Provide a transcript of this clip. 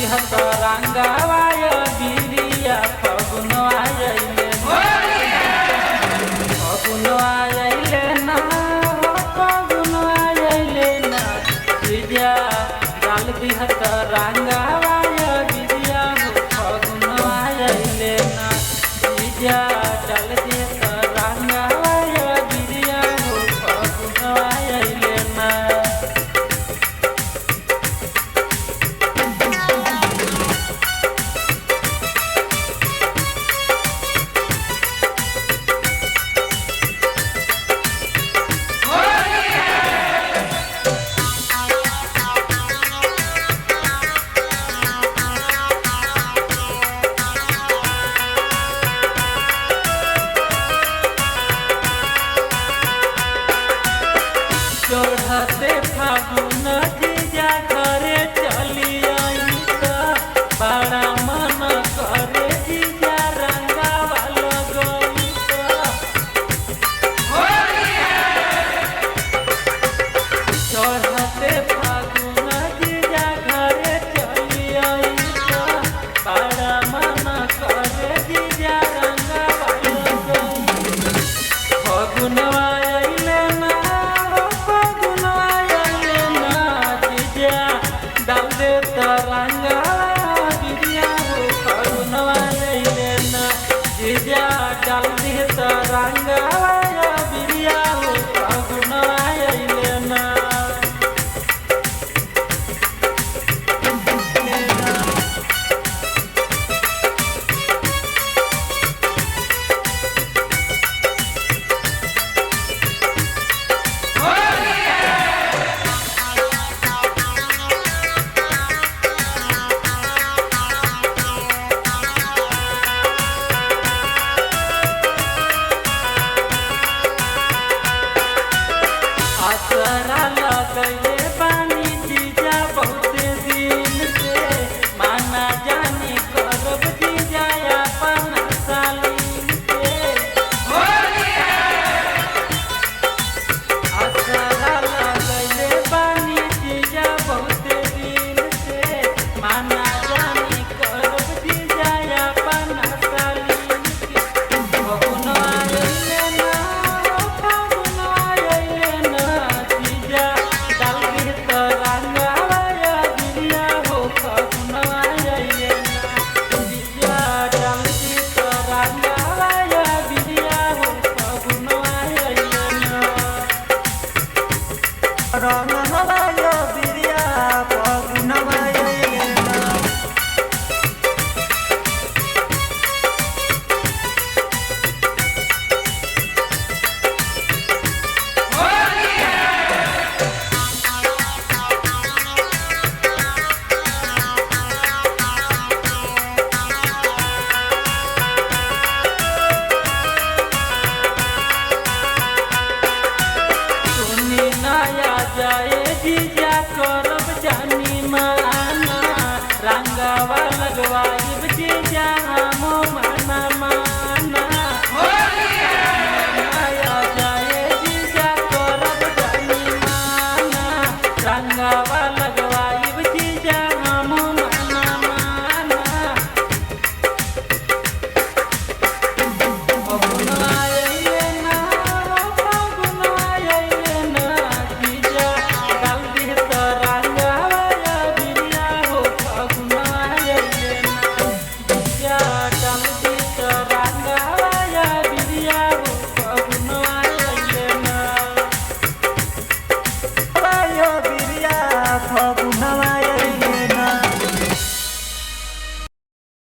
दिहत रंगावाय बिरिया फगुनवा अइले, फगुनवा अइले ना, हो फगुनवा अइले ना। जीजा डाल दिहत रंगावाय बिरिया हो फगुनवा अइले ना। जीजा डाल दिहत रंगावाय बिरिया हो फगुनवा अइले ना। चढ़ते फागुन जीजा घरे चली आई त बड़ा मन करे जीजा रंगावा लगई त। चढ़ते फागुन जीजा घरे चली आई त बड़ा मन करे जीजा रंगावा लगई। फगुनवा अइले ना, हो फगुनवा अइले ना। जीजा डाल दे तरंगावा बिरिया हो फगुनवा अइले ना। जीजा डाल दे तरंगावा बिरिया हो फगुनवा अइले ना। आसरा लगैले बानी जीजा बहुते दिन से, माना जानी करब जीजा अपन सालीन से। आसरा लगैले बानी जीजा बहुते दिन से, माना जानी करब जीजा अपन सालीन से। फगुनवा अइले ना, हो फगुनवा अइले ना। जीजा डाल दे तरंगावा बिरिया हो फगुनवा अइले ना। जीजा डाल दे तरंगावा बिरिया हो फगुनवा अइले ना। रंगवाय बिरिया फगुनवा अइले ना। सुनी नया जाए।